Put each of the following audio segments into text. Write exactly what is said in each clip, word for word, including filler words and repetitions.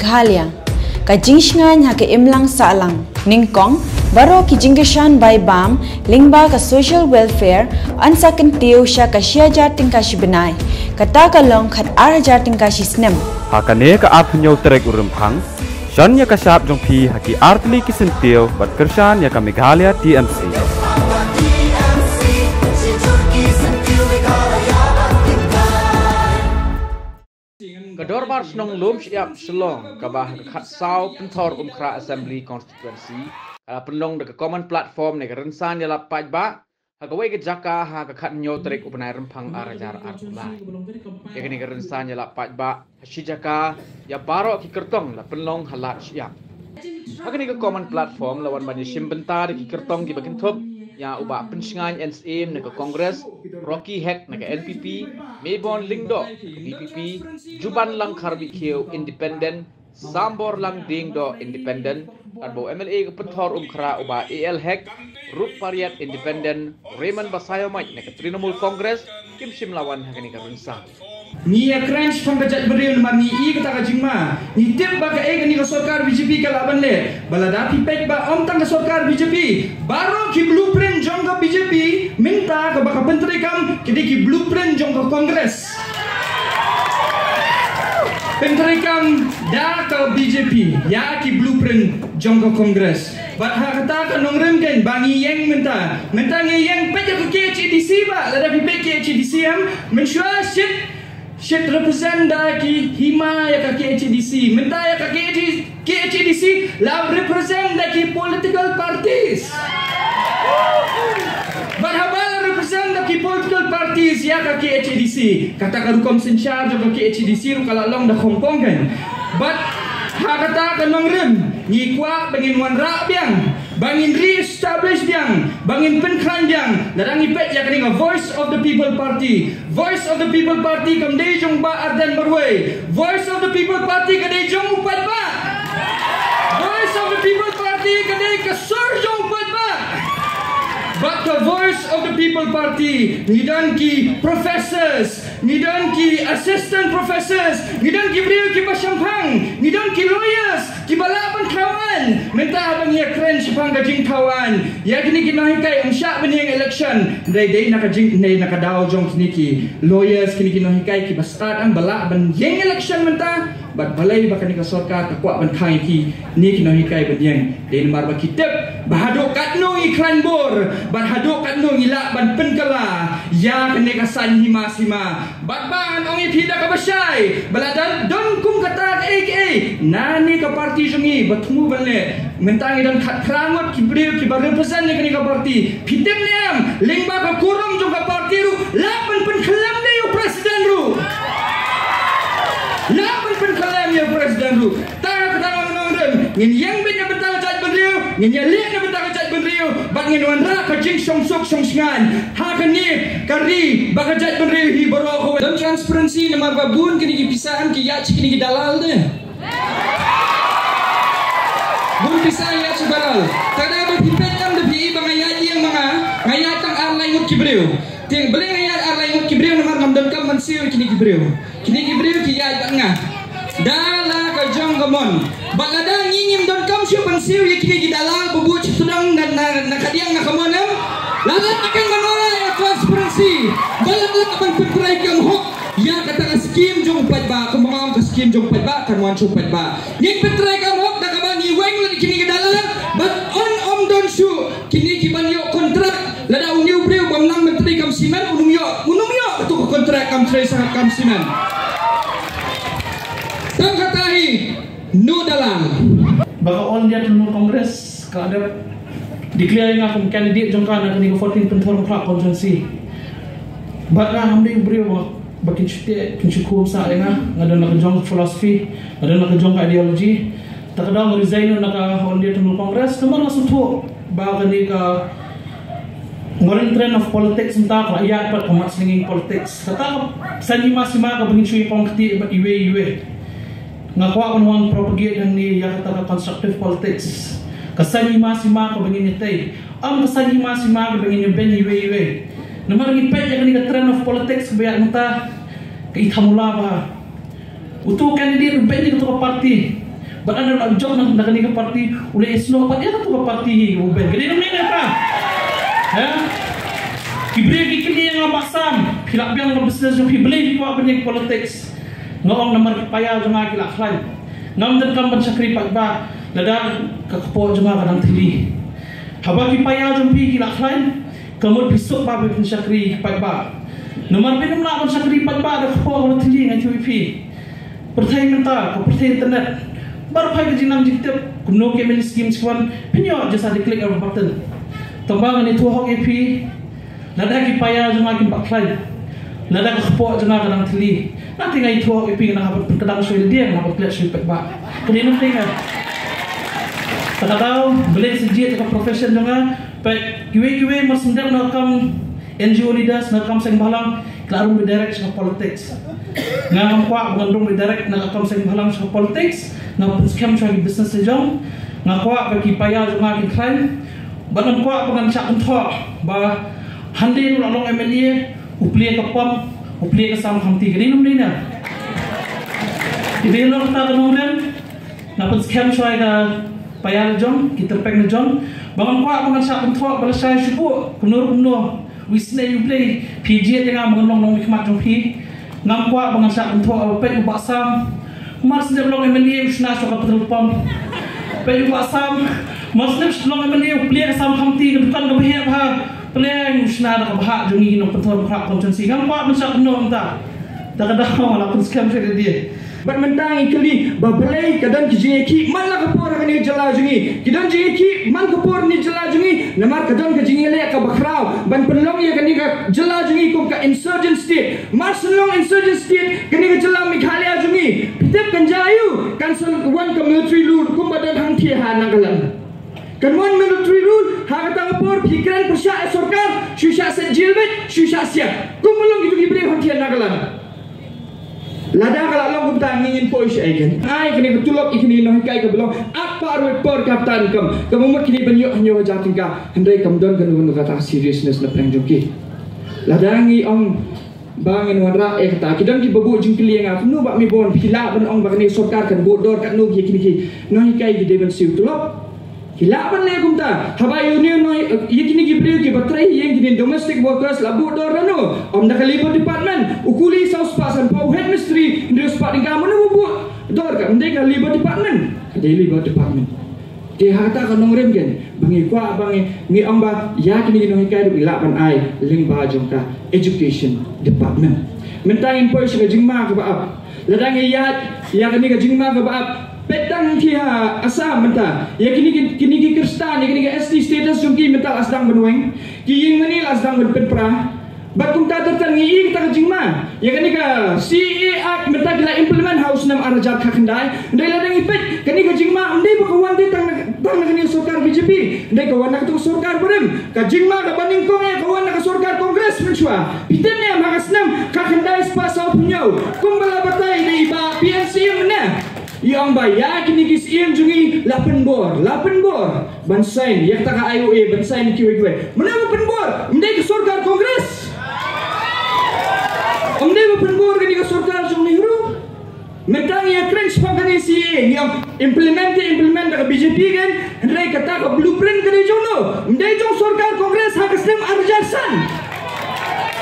Meghalaya. Ka jingshngaiñ ha ka imlang sahlang. Nyngkong, baroh ki jingkyrshan bai bam lyngba ka social welfare yn sa kyntiew sha ka shi hajar tyngka shi bnai. Kata ka long khat ar hajar tyngka shi snem. Ha kane ka arphew hynñiew tarik u Rymphang, shon ïa ka shap jong phi ha ki artylli ki syntiew bad kyrshan ïa ka Meghalaya T M C. Ka Dorbar Shnong Lumshyiap Shillong, kaba ha ka khatsaw Pynthorumkhrah Assembly Constituency, ka la pynlong da ka Common Platform ne ka rynsan ïalap paidbah ha kawei ka jaka ha ka khathynñiew tarik u bnai Rymphang ar hajar arphew lai. Ïa kane ka rynsan ïalap paidbah ha shi jaka, ïa baroh ki kyrtong la pynlong ha Lad Shyiap. Ha kane ka Common Platform la wan ban ïashim bynta da ki kyrtong kiba kynthup ïa u Bah Pynshngaiñ N Syiem na ka Congress, Rocky Hek na ka N P P, Maybon Lyngdoh na ka V P P, Jubanlang Kharbihkhiew Independent, Samborlang Diengdoh Independent, katba u M L A ka Pynthorumkhrah u Bah A L Hek ruh Pariat Independent, Raymond Basaiawmoit na ka Trinamool Congress, kim shym la wan ha kane ka rynsan. Ngi ïakren shaphang ka jaitbynriew namar ngi i kata ka jingma. Ngi tip ba kaei kane ka sorkar B J P ka lah ban leh. Ba lada phi peit ba ym tang ka sorkar B J P, baroh ki blueprint jong ka B J P mynta kaba ka pyntreikam ki dei ki blueprint jong ka Congress. Pyntreikam da ka B J P ïa ki blueprint jong ka Congress. Bad ha kata ka nongrim kein ba ngi ïeng mynta. Mynta ngi ïeng peit ïa ka K H A D C ba, lada phi peit K H A D C em, mynshuwa shit, shit represent da ki hima ïa ka K H A D C. Mynta ïa ka K H A D C la represent da ki political parties. Bad haba la represent da ki political parties ïa ka K H A D C, kata ka rukom synshar jong ka K H A D C ruh ka la long da khongpong kein. Bad ha kata ka nongrim ngi kwah ba ngin wanrah biang, ba ngin re-establish biang, ba ngin pynkhlaiñ biang. Lada ngi peit ïa kane ka Voice of the People Party. Voice of the People Party kam dei jong Bah Ardent marwei. Voice of the People Party ka dei jong u paidbah. Voice of the People Party ka dei ka sur jong u paidbah. Bad ka Voice of the People Party ngi don ki professors, ngi don ki assistant professors, ngi don ki briew kiba shemphang, ngi don ki lawyers kiba lah ban thaw aiñ. Mynta haba ngi ïakren shaphang ka jingthaw aiñ, ïa kine ki nonghikai ym shah ban ïeng election. Dei, dei na ka jing, dei na ka daw jong kine ki lawyers, kine ki nonghikai kiba stad em ba lah ban ïeng election mynta. Bad balei ba kane ka sorkar ka kwah ban khang ïa kine ki nonghikai ban ïeng? Dei namar ba ki tip ba haduh katno ngi khlaiñ bor, bad haduh katno ngi lah ban pynkylla ïa kane ka saiñ hima sima. Bad ba ngan ong ïa phi da kaba shai, ba lada don kum kata kaei kaei na kane ka party jong ngi ba thmu ban leh. Mynta ngi don khatphra ngut ki briew kiba represent ïa kane ka party. Phi tip ne em, lyngba ka quorum jong ka party ruh lah ban pynkhyllem ïa u president ruh. Lah ban pynkhyllem ïa u president ruh. Tang kata ka nongrim, ngin ïeng beit na bynta ka jaitbynriew, ngin ïaleh na bynta ka jaitbynriew, bad ngin wanrah ka jingshong suk shong shngaiñ ha kane ka ri bad ka jaitbynriew hi baroh kawei. Don transparency namar ba bun kine ki pisa em ki ïaid sha kine ki dalal de. Bun pisa ïaid sha dalal. Te da ba phi peit em da phi i ba nga ïaid ïeng ma nga, nga ïaid tang ar lai ngut ki briew. Te balei nga ïaid ar lai ngut ki briew? Namar ngam donkam ban siew ïa kine ki briew. Kine ki briew ki ïaid bad nga da la ka jong ka mon. Bad lada ngi ngim donkam shuh ban siew ïa kine ki dalal ba buh sha sdang na, na, na ka diang na ka mon em, lada ka kane ka nora ïa transparency, ba lada ka ban pyntreikam hok ïa kata ka skim jong u paidbah, kumba nga ong ka skim jong u paidbah kan wan sha u paidbah. Ngin pyntreikam hok da kaba ngi weng lem kine ki dalal. Bad un ym don shuh kine ki ban ïoh kontrak. Lada une u briew bym nang ban treikam simen, un ym ïoh, un ym ïoh kato ka kontrak kam trei sah kam simen. Tang kata hi, no dalal. Ba ka All India Trinamool Congress ka la dep declare ïa nga kum candidate jong ka na kane ka fourteen Pynthorumkhrah constituency. Bad nga ngam dei u briew ba, ba kin shu teh, kin shu khum sah ïa nga, nga don la ka jong ka philosophy, nga don la ka jong ka ideology. Te ka daw nga resign na ka All India Trinamool Congress, namar nga sngewthuh ba kane ka modern trend of politics mynta ka la ïaid pat ka mudslinging politics. Kata ka saiñ hima sima kaba ngin shu ïapong ktieh bad iwei iwei. Nga kwah ban wan propagate hangne ïa kata ka constructive politics. Ka saiñ hima sima kaba ngin ïatei. Ym ka saiñ hima sima kaba ngin ïabeiñ iwei iwei. Namar ngi peit ïa kane ka trend of politics kaba ïaid mynta, ka ithamula bha. Uto u candidate u beiñ ïa kato ka party. Bad ynda la jop na kane ka party, u leh ïasnoh pat ïa katu ka party hi u Ben. Ka dei ne em dei, ha? Ki briew ki kylli ïa nga, Bah Sam, phi lah biang ka business jong phi, balei phi kwah ban ïa politics? Nga ong namar ki paia jong nga ki la khlaiñ. Ngam donkam ban shakri paidbah lada ka kpoh jong nga ka dang thylli. Haba ki paia jong phi ki la khlaiñ, ka mut phi suk ba phin shakri paidbah. Namar phin ym lah ban shakri paidbah da ka kpoh ka la thylli, nga ïathuh ïa phi. Pyrthei mynta ka pyrthei internet. Baroh phai ka jingnang jingtip, kumno ki M L A schemes ki wan, phin ïoh just da click of a button. Tangba ngan ïathuh hok ïa phi, lada ki paia jong nga kim pat khlaiñ, lada ka kpoh jong nga ka dang thylli, nga te nga ïathuh hok ïa phi, nga hap ban pynkdang shuwa ïa lade, nga hap ban klet shuwa ïa paidbah. Kane nangta nga, ta ka daw, balei sa jied ka profession jong nga. Peit, kiwei kiwei mar shu dep na ka kam N G O leaders, na ka kam seng bhalang, ki la rung beit direct sha ka politics. Nga ngam kwah ba ngan rung beit direct na ka kam seng bhalang sha ka politics. Nga pynskhem shuwa ki business jong nga. Nga kwah ba ki paia jong nga kin khlaiñ. Bad ngam kwah ba ngan shah kynthoh ba hangne u la long M L A, u plie ka pom, u plie ka sam khamti. Ka dei ne em dei, na? Ka dei long ta ka nongrim. Nga pynskhem shuwa ïa ka paia la jong, ki tyrpeng la jong. Ba ngam kwah ba ngan shah kynthoh ba lashai shu buh kumno kumno, u isynei U Blei, phi jied ïa nga ba ngan long nongmihkhmat jong phi. Ngam kwah ba ngan shah kynthoh ba peit u Bah Sam, mar shu dep long M L A u shna shuwa ka petrol pump. Peit u Bah Sam, mar shu dep long M L A u plie ka sam khamti, ka dukan kaba heh bha. Pynlong u shna da ka bhah jong ngi nongpynthor ba khraw constituency. Ngam kwah ban shah kumno mynta. Ta ka daw nga la pynskhem shuwa ïa lade. Bad mynta ngi kylli ba balei ka don ki jingïakhih man la ka por ha kane ka jylla jong ngi. Ki don jingïakhih man ka por ha kane ka jylla jong ngi. Namar ka don ka jingïaleh kaba khraw ban pynlong ïa kane ka jylla jong ngi kum ka insurgent state. Mar shu long insurgent state kane ka jylla Meghalaya jong ngi, phi tip kan jia aïu? Kan sa wan ka military rule kumba don hangthie ha Nagaland. Kan wan military rule, ha kata ka por phi kren pyrshah ïa sorkar, shu shah set jail beit, shu shah siat. Kumba long kito ki briew hangthie ha Nagaland. Lada ka la long kumta, ngi ngin poi shaei? Kan ai kane ka tulop ïa kine ki nonghikai kaba long arphew arwei por ka rta income, kaba mut kine ban ïoh hynñiew hajar tyngka. Hynrei kam don kano kano kata seriousness na pdeng jong ki. Lada ngi ong ba ngin wanrah ïa kata, ki don kiba buh jingkylli ïa nga, kumno Bah Maïbon, phi lah ban ong ba kane ka sorkar kan buh dor katno ïa kine ki nonghikai ki dei ban siew tulop? Ki lah ban leh kumta. Haba ïa une u nong, ïa kine ki briew kiba trei ha ïing, kine domestic workers, la buh dor lano? Ym da ka Labour Department. U kuli saw spah san phew, u head mistri hynriew spah tyngka, mano ba buh dor? Kam dei ka Labour Department? Ka dei Labour Department. Te ha kata ka nongrim kein ba ngi kwah ba ngi, ngi ong ba ïa kine ki nonghikai ruh ngi lah ban ai lyngba jong ka Education Department. Mynta ngin poi sha ka jingma kaba ap. Lada ngi ïaid ïa kane ka jingma kaba ap, peit tang ki ha Assam mynta, ïa kine ki, kine ki Khristan, ïa kine ki S T status jong ki mynta la sdang ban weng, ki ïing mane la sdang ban pynpra. Bad kumta ter ter ngi ïohi kata ka jingma ïa kane ka C A A Act mynta ki la implement ha u snem ar hajar khyndai. Hynrei lada ngi peit kane ka jingma, ym dei ba ka wan dei tang na, tang na kane ka sorkar B J P, ym dei, ka wan na katu ka sorkar barim. Ka jingma kaba nyngkong eh ka wan na ka sorkar Congress mynshuwa. Phi tip ne em, ha ka snem khyndai spah saw phew hynñiew, kumba la batai da i Bah P N Sing mynne, i ong ba ïa kine ki syiem jong ngi la pynbor, la pynbor ban sign ïa kata ka I O A, ban sign kiwei kiwei. Mano ba pynbor? Ym dei ka sorkar Congress? Ym dei ba pynbor kane ka sorkar jong Nehru? Mynta ngi ïa kren shaphang kane C A A, ngi ong implement te implement da ka B J P kein, hynrei kata ka blueprint ka dei jong no? Ym dei jong sorkar Congress ha ka snem ar hajar san.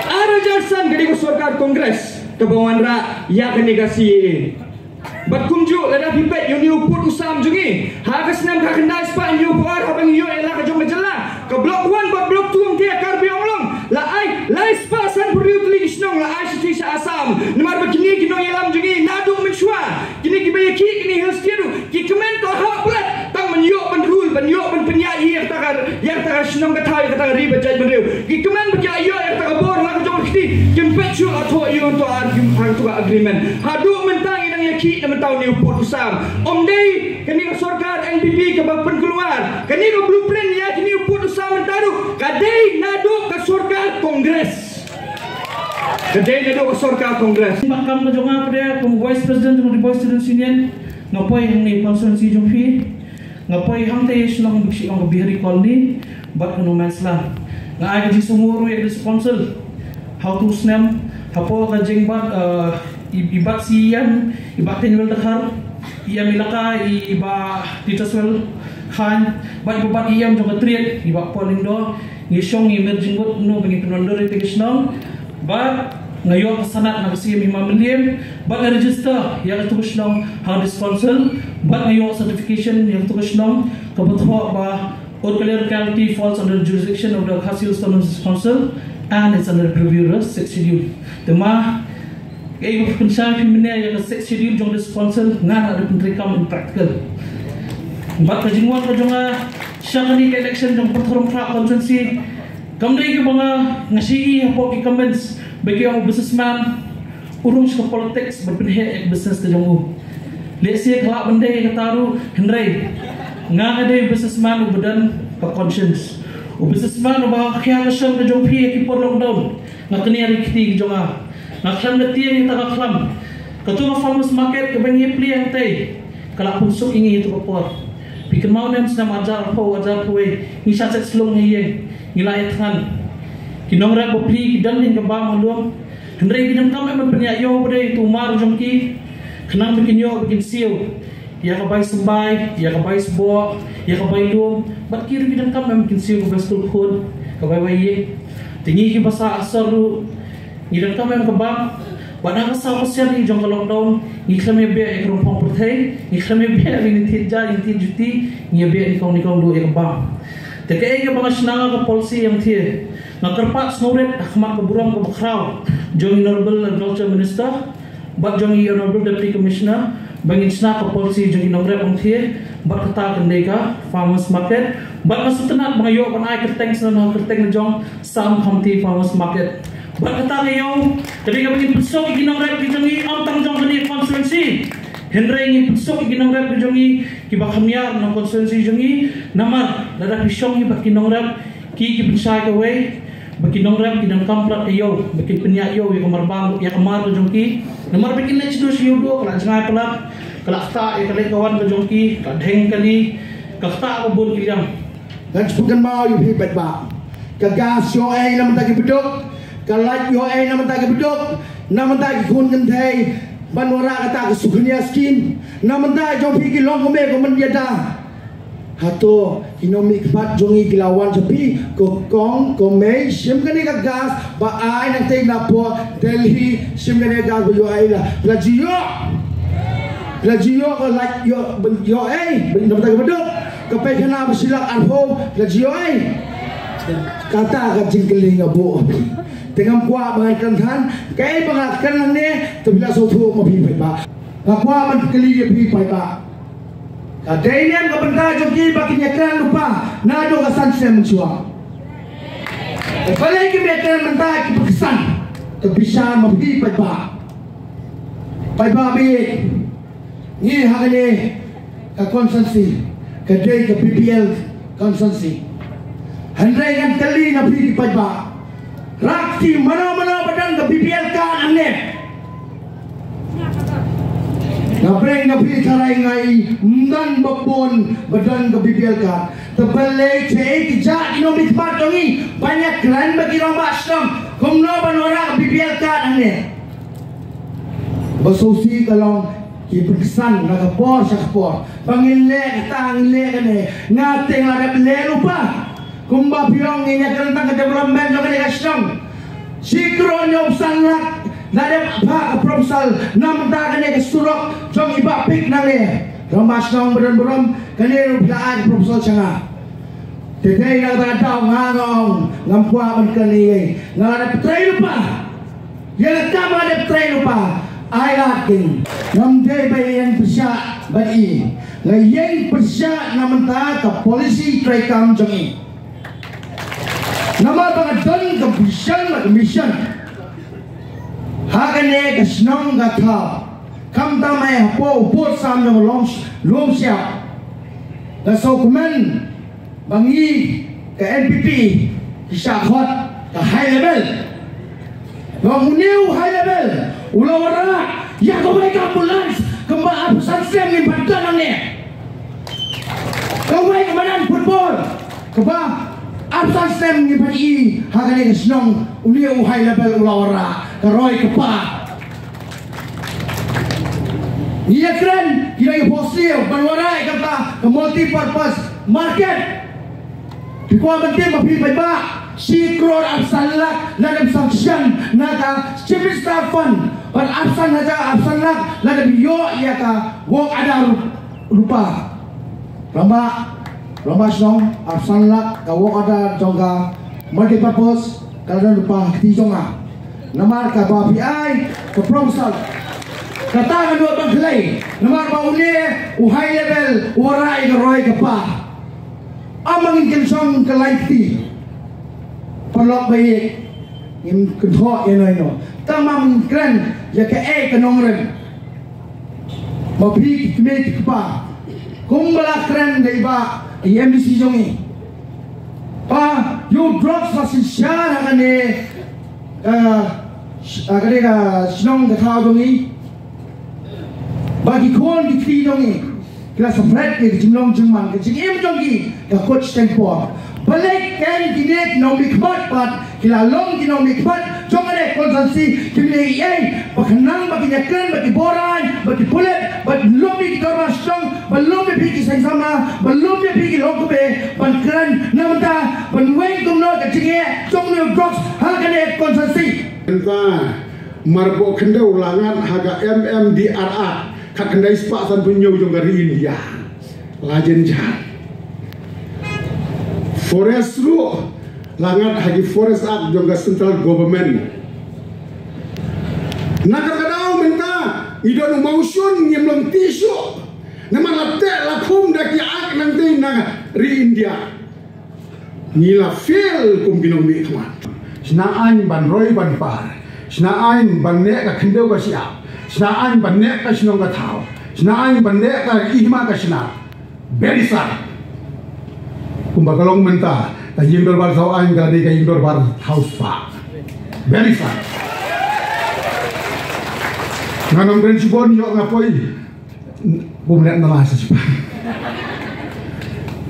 Ar hajar san ka dei ka sorkar Congress kaba wanrah ïa kane ka C A A. Bad kumjuh lada phi peit ïa une u pud u sam jong ngi, ha ka snem khyndai spah hynñiew phew ar, haba ngi ïoh ïa la ka jong ka jylla, ka Block One bad Block Two hangtei ha Karbi Anglong la ai lai spah san phew hynriew tylli ki shnong, la ai shathie sha Assam. Namar ba kine ki nongïalam jong ngi naduh mynshuwa, kine kiba ïakhih kine Hill State ruh ki kmen, ka hok blet tang ban ïoh ban rule, ban ïoh ban pynïaid ïa kata ka, ïa kata ka shnong ka thaw, ïa kata ka ri ba jaitbynriew. Ki kmen ba ki la ïoh ïa kata ka bor la ka jong ka kti, kim peit shuh la thoh ïa uto ar, ïa uto ka agreement. Haduh mynta ngi dang ïakhih na mynta une u pud u sam. Ym dei kane ka sorkar N P P kaba pynkulmar. Kane ka blueprint ïa kane u pud u sam mynta ruh ka dei naduh ka sorkar Congress. Ka dei naduh ka sorkar Congress. Ba kam ka jong nga pat kum Vice President jong ka Ri Bhoi Students Union, nga poi hangne constituency jong phi. Nga poi hangtei shnong ba ki ong ka Bihari Colony bad ka No Man's Land. Nga ai ka jingsngewnguh ruh ïa ka District Council ha utu u snem, hapoh ka jingbat, eh, i, i Bah C E M, i Bah Teniwal Dkhar, Ïa i laka i Bah Tituswell Chyne bad i Bah, i em jong ka Triad i Bah Paul Lyngdoh, ngi shong ngi mer jingmut no ba ngi pynwandur ïa ka shnong. Bad nga ïoh ka sanad na ka C M Hima Mylliem bad nga register ïa ka tu ka shnong ha District Council bad nga ïoh certification ïa ka tu ka shnong ka ba thoh ba Urkaliar locality falls under the jurisdiction of the Khasi Hills Autonomous Council and it's under the purview of the Sixth Schedule. Te ma, eh, pynshai phi mene ïa ka Sixth Schedule jong the Council, nga na da pyntrei kam in practical. Bad ka jingwan ka jong nga sha kane ka election jong Pynthorumkhrah constituency, kam dei ka ba nga, nga shi i hapoh ki comments ba ki ong businessman u rung sha ka politics bad pynheh ïa ka business ka jong u. Lehse ka lah ban dei kata ruh hynrei nga nga dei businessman u ba don ka conscience. U businessman u ba khia ka shong ka jong phi ïa ki por lockdown. Nga kniar ïa ki kti ki jong nga. Nga khlem da tieng ïa ta ka khlam. Katu ka farmers market ka ba ngi plie hangtei ka lah pynsuk ïa ngi ïa tu ka por. Phi kynmaw ne em snem arhajar arphew arhajar arphew wei ngi shah set slung ha ïing ngi la ïa thngan. Ki nongrep ba pli ki don ïa ka bam ha lum. Hynrei ki donkam em ban pynïaid ïew ba dei tu mar jong ki. Khnang ba kin ïoh ba kin siew ïa ka bai symbai, ïa ka bai sboh, ïa ka bai lum. Bad ki ruh ki donkam em kin siew ka bai skul khun, ka bai bai ïing. Te ngi ki ba sah asor ruh ngi donkam em ka bam. Bad na ka saw ka sien jong ka lockdown ngi khlem ïa beh ïa ka rong phong pyrthei, ngi khlem ïa beh ïa ngi thied ja, ngi thied juti, ngi ïa beh ïa kong ïa kong duh ïa ka bam. Te kaei ka ba nga shna nga ka policy ïa nga thied. Nga kyrpad sngewrit ha khmat ka burom ka ba khraw jong i Honorable Agriculture Minister bad jong i Honorable Deputy Commissioner ba ngin shna ka policy jong i nongrep ong thied bad kata kan dei ka farmers market. Bad nga sngewtynnat ba nga ïoh ban ai kyrteng sngewtynnat kyrteng jong Sam Khamti Farmers Market. Bad kata ka ïew ka dei ka ba ngin pynsuk ïa ki nongrep ki jong i, ym tang jong kane ka constituency hynrei ngin pynsuk ïa ki nongrep ki jong i ki ba kham ïar na constituency jong i. Namar lada phi shong ïa bad ki nongrep ki ki pynshai kawei ba ki nongrep ki donkam palat ka ïew ba kin pynïaid ïew ïa ka mar bam ïa ka mar ka jong ki. Namar ba kin leit sha ïew duh ka la jngai palat, ka la ktah ïa ka leit ka wan ka jong ki, ka la dheng kali, ka ktah ka bun ki liang. Ngan shu pynmynmaw ïa phi paidbah. Ka gas ïoh ei na mynta ki baduk, ka light ïoh ei na mynta ki baduk, na mynta ki khun kynthei ban wanrah kata ka Sukanya scheme, na mynta jong phi ki long kmie ko mynta. Hato ki nongmihkhmat jong ngi ki la wan sha phi ko kong ko mei shim kane ka gas ba ai nangtei napoh Delhi shim kane ka gas ba ïoh ei la, la ju ïoh. La ju ïoh ka light ïoh, ïoh ei, ba ïoh ei na mynta ka baduk. Ka paikana ba shi lak arphew la ju ïoh ei. Kata ka jingkylli nga buh ha phi. Te ngam kwah ba ngan kren than, kaei ba nga kren hangne te phi la sngewthuh ma phi paidbah. Nga kwah ban kylli ïa phi paidbah. Ka dei ne em ka bynta jong ki ba kin ïakren lypa naduh ka san snem mynshuwa? Te balei kim ïakren mynta ki ba ksan? Te bishar ma phi paidbah. Paidbah ba ïeit, ngi ha kane ka constituency ka dei ka B P L constituency. Hynrei ngan kylli na phi ki paidbah, rah kti mano mano ba don ka B P L card hangne? Nga pyrshang na phi tharai nga i, ym don ba bun ba don ka B P L card. Te balei, shaei ki jait ki nongmihkhmat jong ngi ban ïakren bad ki rangbah shnong kumno ban wanrah ka B P L card hangne? Ba sngewsih ka long ki pynksan na ka por sha ka por ba ngin leh kata ngin leh kane. Nga te nga dep leh lypa. Kumba phi ong ngin ïakren tang ka development jong kane ka shnong. Shi klur hynñiew phew san lak la dep phah ka proposal na bynta kane ka surok jong i Bah Pik nangne. Rangbah shnong ba don burom, kane ruh phi la ai ka proposal sha nga. Te dei na kata ka daw nga ong ngam kwah ban kren ei ei, nga la dep trei lypa. Ïa la ka ba dep trei lypa, ai lad king. Ngam dei ba ïeng pyrshah bad i. Nga ïeng pyrshah na mynta ka policy treikam jong i. Namar ba nga don ka vision bad ka mission ha kane ka shnong ka thaw. Khamtam eh hapoh u pud sam jong ka long lum siap. Nga sngewkmen ba ngi ka N P P ki shah khot ka high level. Ba une u high level u la wanrah ïa kawei ka ambulance kaba arphew san snem ngim pat don nangne. Kawei ka madan football kaba arphew san snem ngim pat i ha kane ka shnong, une u high level u la wanrah, ka roi ka par. Ngi ïakren Ki dei hostel ban wanrah ïa kata ka multi purpose market. Phi kwah ban tip ma phi paidbah, shi klur arphew san lak la dep sanction na ka Chief Minister Fund, bad arphew san hajar, arphew san lak la dep ïoh ïa ka work order rupa. Rangbah, rangbah shnong, arphew san lak ka work order jong ka multi purpose ka la don rupa ha kti jong nga. Namar kaba phi ai ka proposal, kata nga duh ban khlei. Namar ba une u high level u wanrah ïa ka roi ka par. Ym ma ngin kynshong ka lai kti. Paralok ba ïeit, ngim kynthoh ïano ïano. Tang ma ngin kren ïa kaei ka nongrim. Ma phi ki kmie ki kpa, kumba la kren da i bah i M D C jong ngi, ba ïa u drugs la synshar ha kane, eh, sh-, ha kane ka shnong ka thaw jong ngi. Ba ki khun ki kti jong ngi ki la sngewbha ïa ka jinglong jingman, ka jingim jong ki ka kut shiteng por. Balei keiñ kine ki nongmihkhmat pat ki la long ki nongmihkhmat jong kane ka constituency? Kim leh ei ei ba khnang ba kin ïakren bad ki boraiñ, bad ki pulit, bad lum ïa ki dorbar shnong, bad lum ïa phi ki seng samla, bad lum ïa phi ki longkmie ban kren na bynta ban weng kumno ka jingeh jong une u drugs ha kane ka constituency. Mynta marpoh khyndew la ngat ha ka M M D R Act khatkhyndai spah sanphew hynñiew jong ka ri India. La jynjar. Forest ruh la ngat ha ki Forest Act jong ka Central Government. Na kata ka daw mynta ngi don u mawshun, ngim long tissue. Namar la teh la khum da ki act nangtei na ri India. Ngi la fail kum ki nongmihkhmat. Shna aiñ ban roi ban par. Shna aiñ ban neh ka khyndew ka shyiap. Shna aiñ ban neh ka shnong ka thaw. Shna aiñ ban neh ka hima ka shna. Very sad. Kumba ka long mynta, ka ïing dorbar thaw aiñ ka la dei ka ïing dorbar thaw spah. Very sad. Ngan ym kren shibun, ïoh nga poi. Bun leh na la sa spah.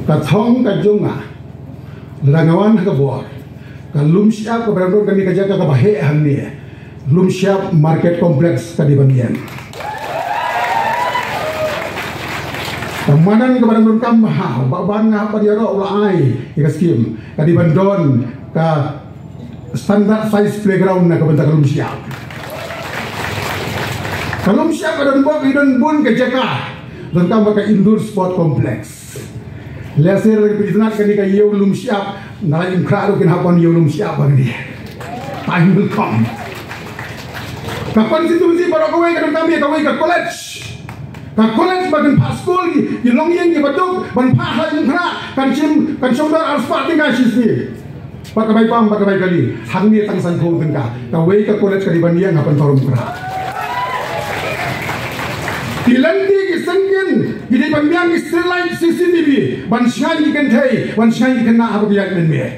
Ka thong ka jong nga. Lada nga wan ha ka bor, ka lum shyiap kaba dang don kane ka jaka kaba heh hangne, lum shyiap market complex ka dei ban ïeng. Ka madan kaba dang don kam ha ba ban nga hap ban ïaroh u la ai ïa ka skim, ka dei ban don ka standard size playground na ka bynta ka lum shyiap. Ka lum shyiap ka don bok, i don bun ka jaka. Don kam ba ka indoor sport complex. Lehse lada phi itynnad kane ka ïew lum shyiap, na la im khrah ruh kin hap ban ïew lum shyiap ba kane. Time will come. Ka constituency baroh kawei ka don kam ïa kawei ka college. Ka college ba kin phah skul ki, ki longïing kiba duk ban phah ha im khrah, kan shim, kan shong dor arspah tyngka shi sngi. Bad ka bai pam, bad ka bai kali, hangne tang sanphew tyngka. Kawei ka college ka dei ban ïeng ha Pynthorumkhrah. Ki lynti ki syngkien ki dei ban biang, ki street light, C C T V, ban shngaiñ ki kynthei, ban shngaiñ ki khynnah haba ki ïaid mynmiet.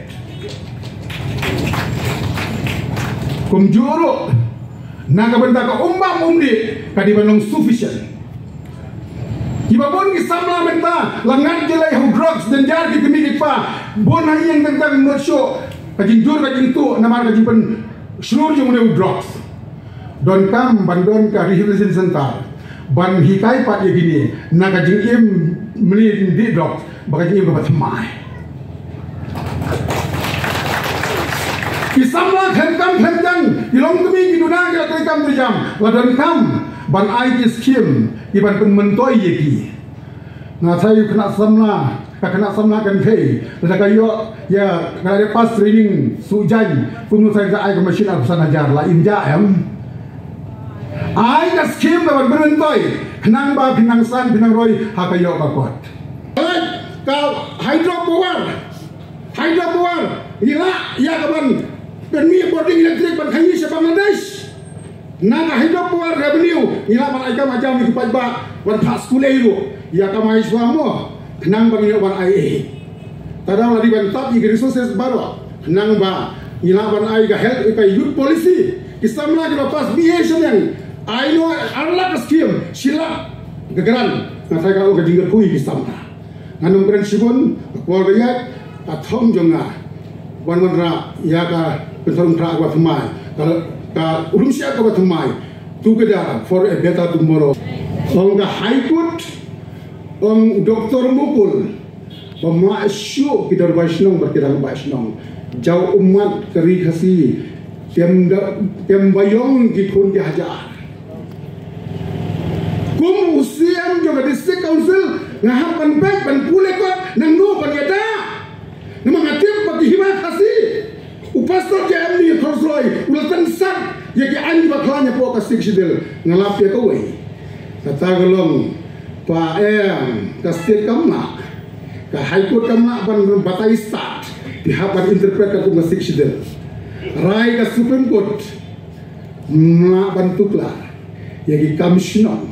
Kumjuh ruh na ka bynta ka umbam umdih ka dei ban long sufficient. Kiba bun ki samla mynta la ngat jlei ha u drugs, jynjar ki kmie ki kpa, bun ha ïing teng teng, not shuh ka jingjur ka jingtuh namar ka jingpynshlur jong une u drugs. Donkam ban don ka rehabilitation center ban hikai pat ïa kine na ka jingim mlien dih drugs bad ka jingim kaba thymmai. Ki samla khlem kam khlem jam, ki longkmie ki duna ki la trei kam trei jam, la donkam ban ai ki skim ki ban pynmyntoi ïa ki. Nga tharai u khynnah samla, ka khynnah samla kynthei, lada ka ïoh ïa, ka la dep pass training suh jaiñ, kumno tharai ka ai ka machine arphew san hajar, la im ja em? Ai ka skim ka ban pynmyntoi, khnang ba phin nang san phin nang roi ha ka ïoh ka kot. Ka hydro power, hydro power, ngi lah ïa ka ban pynmih bording electric ban khaïi sha Bangladesh. Na ka hydro power revenue ngi lah ban ai kam ai jam ïa ki paidbah ban phah skul ei ruh, ïa kamai shuwa mo, khnang ba ngin ïoh ban ai ei. Te dang la dei ban tap ïa ki resources baroh khnang ba ngi lah ban ai ka health, ka youth policy. Ki samla kiba pass B A shaneng, ai noh ar lak ka skim, shi lak ka grant. Nga tharai ka long ka jingkyrkhu ïa ki samla. Ngan ym kren shibun, ka por ka ïaid, ka thong jong nga, wan wanrah ïa ka Pynthorumkhrah kaba thymmai, ka, ka lum shyiap kaba thymmai, together for a better tomorrow. Ong ka High Court, Ong u Doktor Mukul ba ma shu ki dorbar shnong bad ki rangbah shnong, jaw ummat ka ri Khasi, kem da, kem bayong ki khun ki hajar. Kum u C M jong ka District Council, nga hap ban peit ban pule kot nangno ban ïada. Namar nga tip ba ki hima Khasi, u Pastor J M ni Khorsoi u la tang sat ïa ki aiñ ba khlaiñ hapoh ka Sixth Schedule. Nga lap ïa kawei. Kata ka long ba em ka state kam lah, ka High Court kam lah ban batai start. Ki hap ban interpret ka kum ka Sixth Schedule. Rai ka Supreme Court mah ban tuklar ïa ki kam shnong,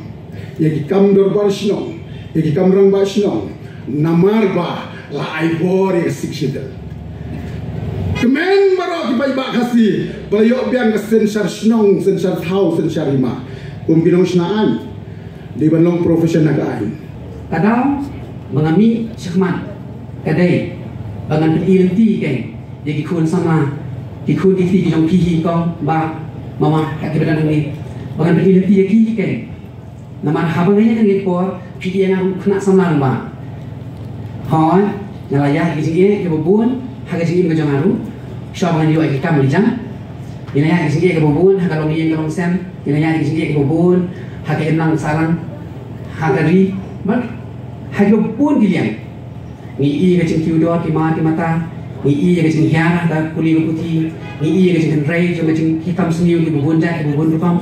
ïa ki kam dorbar shnong, ïa ki kam rangbah shnong, namar ba la ai bor ïa ka Sixth Schedule. Kmen baroh ki paidbah Khasi ba la ïoh biang ka synshar shnong, synshar thaw, synshar hima. Kum ki nongshna aiñ, dei ban long profession ha ka aiñ. Ka daw ba nga mih shakhmat ka dei ba ngan pyni lynti kein ïa ki khun samla, ki khun ki kti ki jong phi hi, kong, bah, mama, ha kiba don hangne. Ba ngan pyni lynti ïa ki hi kein. Namar haba nga ïeng ha kane ka por, phi ïa nga kum u khynnah samla rangbah. Hooid, nga la ïaid ki jingeh kiba bun ha ka jingim ka jong nga ruh. Shuwa ba ngan ïoh ïa ki kam ki jam, ngi la ïaid ki jingeh kiba bun ha ka longïing ka longsem. Ngi la ïaid ki jingeh kiba bun ha ka imlang sahlang, ha ka ri bad ha kiba bun ki liang. Ngi ïohi ïa ka jingkiew dor ki mar ki mata. Ngi ïohi ïa ka jinghiar ha ka pule ka puthi. Ngi ïohi ïa ka jinghynrei jong ka jing, ki kam sniew kiba bun jait kiba bun rukom.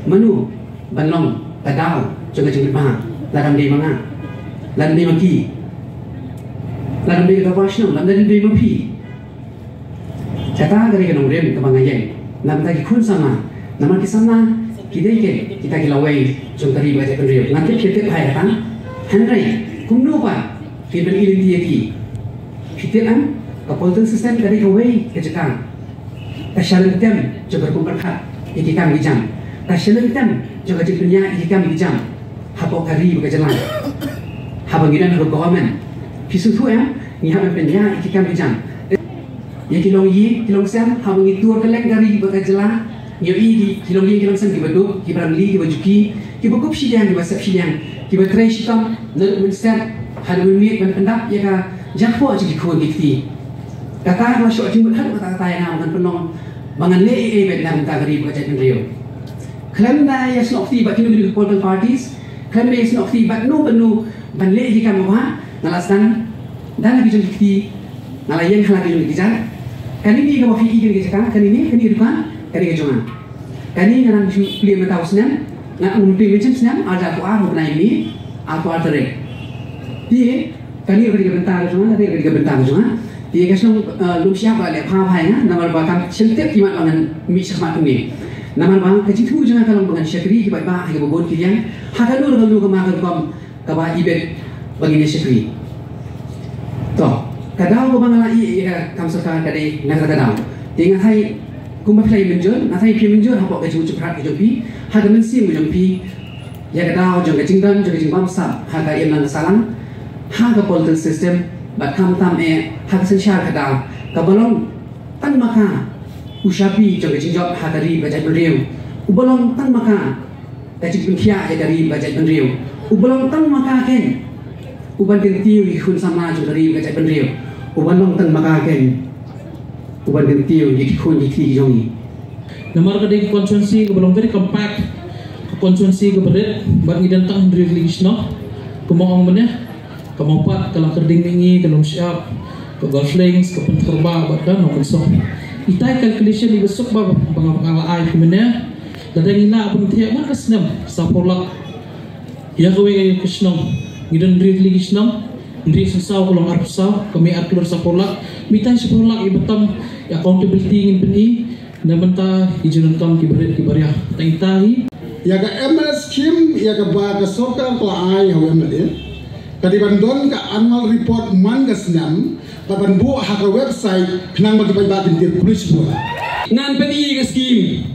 Mano ban long ka daw jong ka jingmut bha? Lada ym dei ma nga, lada ym dei ma ki, lada ym dei ka dorbar shnong, lada ym dei ma phi. Kata ka dei ka nongrim kaba nga ïeng na bynta ki khun samla. Namar ki samla ki dei kein kita ki lawei jong ka ri bad ka jaitbynriew. Nga tip phi tip bha ïa kata. Hynrei kumno pat phin pyni lynti ïa ki? Phi tip em, ka political system ka dei kawei ka jaka ka shalynter jong ka rukom pyrkhat ïa ki kam ki jam, ka shalynter jong ka jingpynïaid ïa ki kam ki jam hapoh ka ri bad ka jylla. Haba ngi don ha ka government, phi sngewthuh em, ngi hap ban pynïaid ïa ki kam ki jam. Ïa ki longïing ki longsem, haba ngi tur kylleng ka ri bad ka jylla, ngi ïohi ki, ki longïing ki longsem kiba duk, kiba rangli, kiba juki, kiba kup shiliang, kiba sep shiliang, kiba trei shitom naduh mynstep haduh mynmiet ban pyndap ïa ka jingkyrkhu jong ki khun ki kti. Kata ka la shoh jingmut haduh katta katta ïa nga ba ngan pynlong, ba ngan leh ei ei beit na ka bynta ka ri bad ka jaitbynriew. Khlem da ïasnoh kti bad kino kino ki political parties, khlem da ïasnoh kti bad no bad no ban leh ïa ki kam ba nga la sdang da la ki jong ki kti, nga la ïeng ha la ki jong ki jait. Kane ne kaba phi i kane ka jaka, kane ne, kane ka dukan, kane ka jong nga. Kane nga nang shu plie mynta u snem, nga ym plie mynshem snem, ar hajar arphew ar, u bnai May, arphew ar tarik. Te kane ruh ka dei ka bynta ka jong nga, kane ruh ka dei ka bynta ka jong nga. Te ka shnong, eh, Lumshyiap ka la leh bha bha ïa nga, namar ba kam shym tip ki mat ba ngan mih shakhmat kumne. Namar ba ka jingthmu jong nga ka long ba ngan shakri ki paidbah ha kiba bun ki liang, ha kano kano ka mar ka rukom kaba ibit ba ngin ïa shakri. To, ka daw kaba nga la ïoh ïa ka kam sorkar ka dei na kata ka daw. Te nga tharai kumba phi la ïa mynjur, nga tharai phi mynjur hapoh ka jingmut jingpyrkhat ka jong phi, ha ka mynsiem ka jong phi, ïa ka daw jong ka jingdon jong ka jingbamsap ha ka imlang ka sahlang, ha ka political system, bad khamtam eh ha ka synshar khadar, kaba long tang ma ka u shabi jong ka jingjop ha ka ri bad ka jaitbynriew, uba long tang ma ka ka jingpynkhiah ïa ka ri bad ka jaitbynriew, uba long tang ma ka kein uban kyntiew ïa ki khun samla jong ka ri bad ka jaitbynriew, uban long tang ma ka kein uban kyntiew ïa ki khun ki kti ki jong ngi. Namar ka dei ka constituency kaba long very compact, ka constituency kaba rit, bad ngi don tang hynriew tylli ki shnong, kumba ong mynne, ka Mawpat, ka Langkyrding Mihngi, ka Lumshyiap, ka Golf Links, ka Pynthorbarr, bad ka Nongkynsong. Itai calculation iba suk ba, ba nga, ba nga la ai phi mynne, lada ngi lah ban thiah man ka snem sawphew lak ïa kawei ka shnong, ngi don hynriew tylli ki shnong, hynriew sien saw ka long arphew saw, ka mih ar klur sawphew lak, mynta shiphew lak iba tam ïa accountability ngin pyni na bynta ki jingdonkam kiba rit kiba riah. Tang ita hi. Ïa ka M L A scheme, ïa kaba ka sorkar ka la ai ha u M L A, ka dei ban don ka annual report man ka snem, bad ban buh ha ka website, khnang ba ki paidbah kin tip khublei shibun. Ngan pyni ka scheme.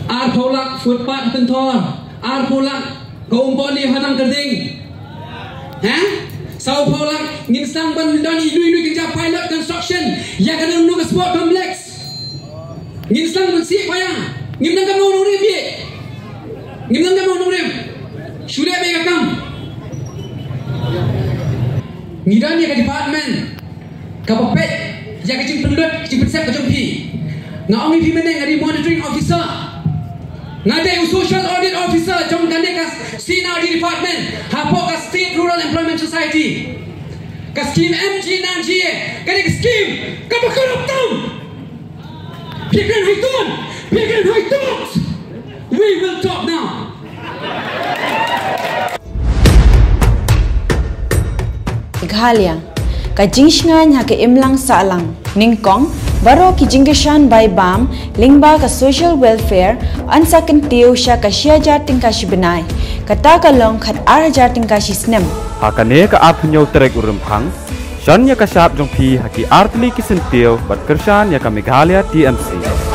Arphew lak footpath Pynthor, arphew lak ka Umpohli ha Langkyrding. Ha? Sawphew lak ngin sdang ban don inu inu kynja pilot construction ïa ka nongno ka sport complex. Ngin sdang ban sih paya. Ngim nang ka mo nongrim ye. Ngim nang ka mo nongrim. Shu leh beit ka kam. Ngi don ïa ka department kaba peit ïa ka jingpynlut, ka jingpynsep ka jong phi. Nga ong ïa phi mynne nga dei monitoring officer. Nga dei u social audit officer jong kane ka C and R D department hapoh ka State Rural Employment Society. Ka scheme M G N R G A ka dei ka scheme kaba kordor tam. Phi kren hoi tuh, phi kren hoi tuh. We will talk now. Meghalaya, ka jingshngaiñ ha ka imlang sahlang. Nyngkong, baroh ki jingkyrshan bai bam lyngba ka social welfare yn sa kyntiew sha ka shi hajar tyngka shi bnai, kata ka long khat ar hajar tyngka shi snem. Ha kane ka arphew hynñiew tarik u Rymphang, shon ïa ka shap jong phi ha ki artylli ki syntiew bad kyrshan ïa ka Meghalaya T M C.